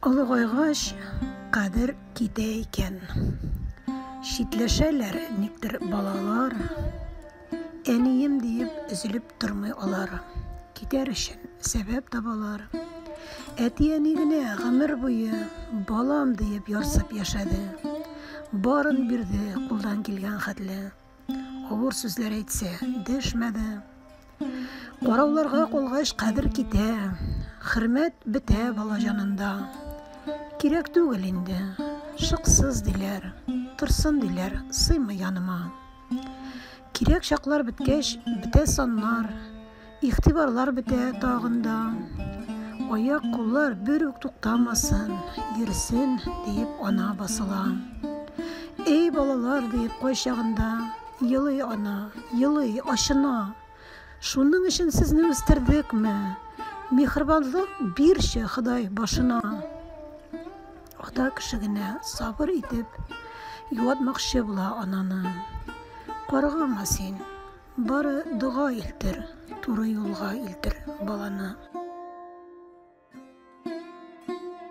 Олыгайгач, кадер китә икән. Читләшәләр никтер балалар. Әнием диеп өзелеп тормый алар. Китәр өчен сәбәп табалар. Әти-әни генә гомер буе балам диеп ярсып яшәде. Барын бирде кулдан килгән хәтле. Авыр сүзләр әйтсә, дәшмәде. Карауларга калгач, кадер китә. Хөрмәт бетә бала җанында. Кирәк түгел инде. Шыксыз диләр, торсын диләр, сыймый яныма. Кирәк чаклар беткәч, бетә саннар. Игътибарлар бетә тагын да. Аяк-куллар бер үк туктамасын, йөрсен, диеп ана басыла. Эй, балалар, диеп кайчагында елый ана, елый, ачына. Шуның өчен сезне үстердекме? Миһербанлык бирче, Ходай, башына. Ата кеше генә сабыр итеп юатмакчы була ананы. Каргама син, Бары дога илтер, туры юлга илтер баланы.